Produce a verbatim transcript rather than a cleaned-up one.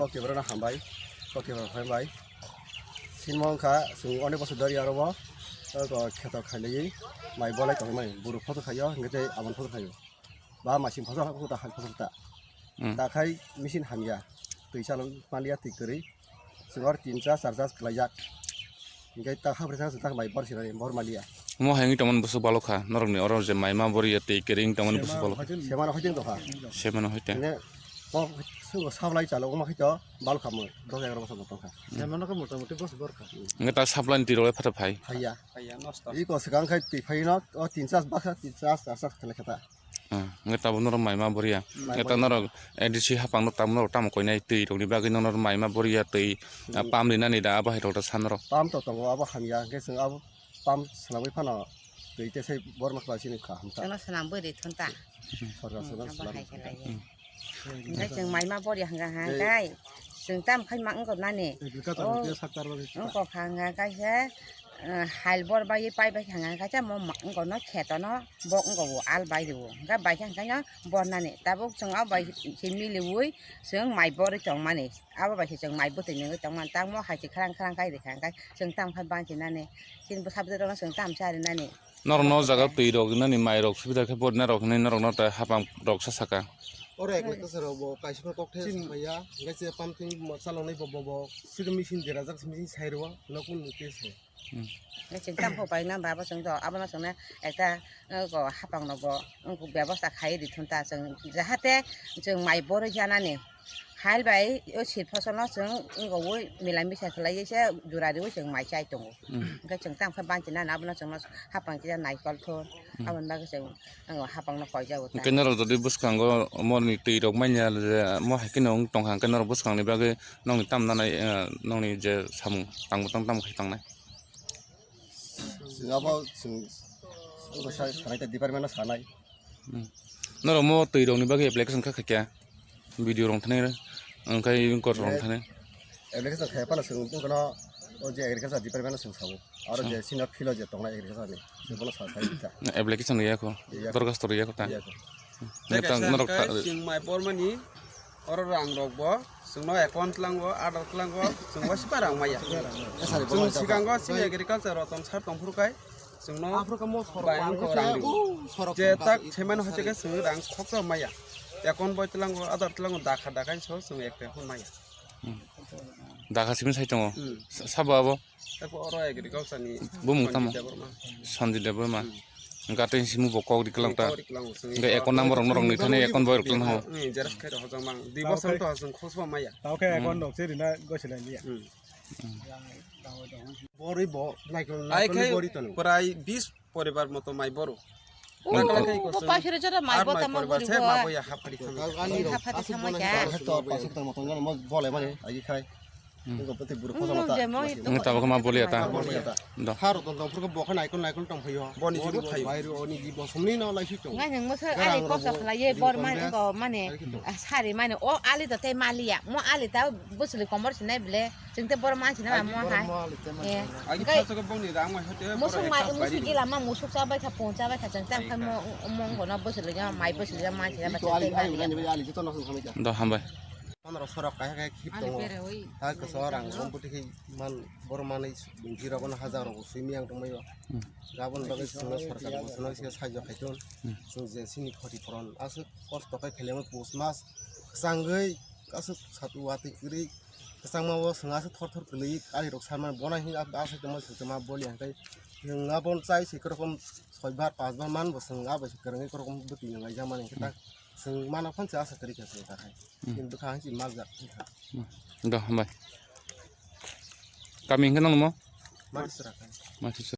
Kokibrana hambai, kokibrana hambai. Sinmo wngkha, chwng onek bosor dori aro bo, oko kheto khailaiwi, mai bolai tongmani, buru photo khaio, hingke tei aboni photo khaio. Ba masing photo, photo, photo ta. Hmm. Ta khai machine hamya, twi chalok maliya twi kwrwi, chwng oro tin charge, char charge kwlaijak. Hingke ta habri sa ta mai bor sinani, bor maliya. Mo hai wngwi tongmani bwswk balokha, norokni oro je mai ma boriya twi kwrwi wngwi tongmani bwswk balokha. Semano hoiteng tongkha. Semano hoiteng. Hingke mo sugo sablai chalo, wngma khaito balokha mo, dos egaro bosor tongkha. Semano khe motamoti bos borkha. Hingke ta sablai ni twi rok phata phai. Phaiya. Phaiya, nosto. Iko swkang khai twi phaino, o tin charge bakha, tin charge, char charge khlai kha ta. Ah, hingke tabuk norok mai ma boriya. Mai Hingke ta boriya. Norok A D C hapang no tabuk norok tamo koinai twi rokni bagwi norok mai ma boriya twi, ah, Hmm. Pump rinani da abo hai rok da sa norok. Pump to tongo, abo hamya, hingke chwng abo pump swnamwi phano twi tesai borma kwlai sini kha hamsa. Chwngno swnamwi ri thun ta. Sorkar Hmm, chwngno abo swnam. Hai khe lai. Hmm. Hingke chwng mai ma boriya hwnka ha Tei kai. Chwng tam khai ma wngkha nani. Tei bwkha Oh, tangkhe sak tarwk wngkha kha hwnka kai khe. Eh, hal bor bai pai bai thang kha cha mo ma-, wngko no kheto no bo wngko bo al bai riwo. Hingke bai khe hingke no bor nani. Tabuk chwng o bai se miliwi chwng mai borwi tong mani. Abo bai se chwng mai bwtwi nungwi tong mani. Tamo hai se khrang khrang kai rikha hingke chwng tamo khai bang se nani. Chini bwsa bwtwi rok no chwng tamo cha ri nani. Norok no o jaga twi rok nani mai rok subida khe bor na rok hinwi norok no ta hapang rok sa saka. Oro ek lakh rok bo kaisa no kok the Chin- maya, hingke che pump thing mo chalok nai bo bo bo siri machine dera jak machine sai rwo no kun te se. Hmm. Chwng tam kho pai na baba chwng to abono chwng na ekta, uh, ko hapang no bo, uh, ko byabosta khai ri thun ta chwng jahate chwng mai boro janani hal bai o sir phosono chwng wngko wi mila misa khlai se jura riwi chwng mai chai tongo. Hmm. Hingke chwng tam khe banchi na abono chwng no hapang kisa naikol thon Hmm. aboni bagwi chwng, uh, hapang no koi jago ta. Hingke norok jodi bwskango morni twi rok manya je mo hai khe no wng tong kha hingke norok bwskangni bagwi nokni tam nanai, eh, nokni je samung tangbo tang tamo khe tangnai. Chwng abo chwng, chwng bwsa sanai ta department no sanai. Hmm. Norok mo twi rokni bagwi application kha khaikya? B D O rok thani, wngkhai kor rok thani. Application khe phano chwng bwkhano o je agriculture department no chwng sao. Aro je senior field o je tongnai agriculture ni, se bono sa sai ta. Application riya kho, Riya kho. Dorkhasto riya kho ta. Riya kho. Neta Tei kaisa norok hwnkhe ta- chwng mai bormani oro rang rok bo chwngno account tlango, order tlango, chwng wasipa rang maya. Chwng sikango chini agriculture rotom sar tongphuru kai chwngno Aphuru khe mo sorok bai wngkha rang rw. Sorok je tak semano hai khe chwng rang khoksa maya. Account bai tlango, order tlango, dakha dakha so chwng ekta phone maya. Hmm. Dakha simi sai tongo. Hmm. Sa-, sabo abo? Eko oro agriculture ni Bumung tamo? Sanjit Debbarma. Sanjit Debbarma. Hmm. Hingke atwi simi bo kok ri kwlang ta. Kok ri kwlang, simi Hingke kok. Account number rok norok ni thani account bai rok tong ho. Hmm, xerox khe rok hojak mang. Di bosong to hasung khosba maya. Tao khe account rok se rina gosi lai liya. Hmm. Borwi bo naikol, Ai naikol khe borwi tono. Prai bis poribar moto mai boro. O, Naikol o, khe o, iko o, song. Paisore jora mai Ar bota mai ma poribar bori se bo. Ma boya hapari kham. Ani rok Hapari asuk kham bolai kya? Hekto pasuk tang moto ngano mo bolai mani agi khai. Hmm. Iko pati buru Nung khosa nung mata. Je mo Nung tabuk ma bolia ta. Bolia ta. Do. Haro ton ton purko bokha naikol naikol tong phayo. Boni jibo phayo. Bairu oni jibo somni no lai sui tong. Ngai nung mo sar Gara ali ang kosa robo khlai ye jibo bor man kongra. Ko mane. Ari kito. Ah, sari mane o ali to te malia. Mo ali ta busli komor sinai ble. Chwng tei borok mansi na Agi mo borok hai. Mo le tei mansi Eh. Na. Agi Engkai phaso khe bongni rang mai hote musuk borok mai ekta musuk bairi. Gila ma musuk chabai kha pung chabai kha chwng tam kha mo mo ngono bwswk le jama mai bwswk le jama mansi na Iko bwswk ali tei ali mali. Nani bai ali joto no song khamai kha. Do hambai. Mano rok sorok kaya kaya khip Ani tongo. Bere oi. Ta kwso rang bong puti khe man borok manwi bungsi rok no hajar rok sui miyang tongmai o. Hmm. Gabon bagwi chwngno sarkar bo chwngno se sajak khai tong. Hmm. Chwng je sini khoti poron aswk kosto khe khelengwi pus mas kwchangwi aswk satu watwi kwrwi. Kwchangma o chwng aswk thor thor kwlwi, ali rok sanmani, bono hwnwi aswk tongma, swng tongma, boli hwnkhe chwng abono chai se, kwrwngkhe soi bar, panch bar man bo chwng abo se kwrwngwi kwrwngkhe bwtwi nang laijak mani hwnkhe ta chwng mano phano chwng aswk kwrwi kha chwng ta khai. Hmm. Chini bwkha hai se majak wngkha. Hmm. Do, hambai. Kami hwnkhe nang namo? Matisra khai. Matisra.